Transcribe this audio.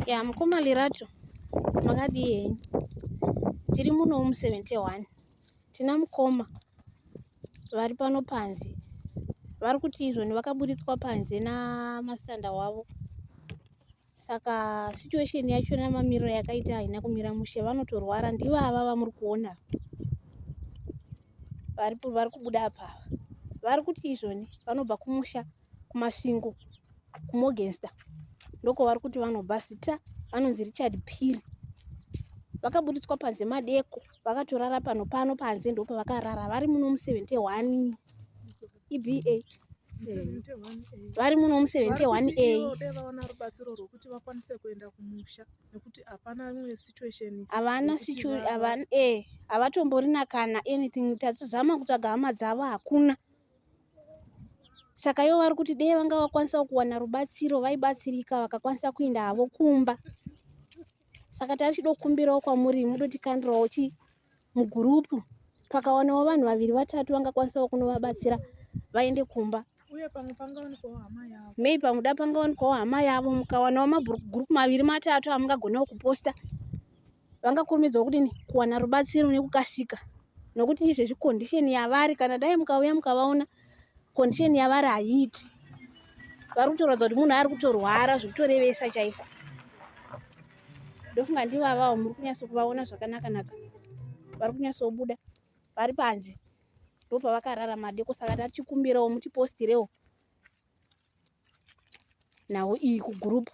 Ya mukoma Lerato, makadii henyu? Tiri muno mu 71. Tina mukoma vari pano panze. Vari kuti izvoni vakaburitswa panze namasitanda wavo. Saka situation yacho namamiriro yakaita haina kumira mushe, vanotorwara ndivava vamuri kuona vari kubuda apa. Vari kuti izvoni vanobva kumusha kuMasvingo kuMorgenster ndokwavari kuti vanobva. Zita vanonzi Richard Phiri. Vakaburitswa panze madeko vakatorara pano pano panze ndopavakarara vari muno mu 71 EBA vari muno mu 71A. Dai vawana rubatsiro rwekuti vakwanise kuenda kumusha nekuti hapana imwe situation havana yekuti havana havatomborina kana anything. Tatozama kutsvaga hama dzavo hakuna. Saka ivo vari kuti dei vanga vakwanisawo kuwana rubatsiro vaibatsirika vakakwanisa kuenda havo kumba. Saka tachidokumbirawo kwamuri mudotikandirawo chi mugurupu pakawanawo vanhu vaviri vatatu vangakwanisawo kunovabatsira vaende kumba. Uye pamwe pangawanikwawo hama yavo. Maybe pamuda pangawanikwawo hama yavo, mukawanawo magurupu maviri matatu amungagonawo kuposta, vangakurumidzawo kudini kuwana rubatsiro nekukasika. Nokuti izvezvi condition yavari, kana dai mukauya mukavaona condition yavari haiiti. Vari kutoratidza kuti munhu ari kutorwara zvekutorevesa chaiko. Ndofunga ndivavawo muri kunyatso kuvaona zvakanaka naka, vari kunyatsobuda vari panze ndopavakarara madeko. Saka tatichikumbirawo mutipostirewo nhau iyi kugurupu.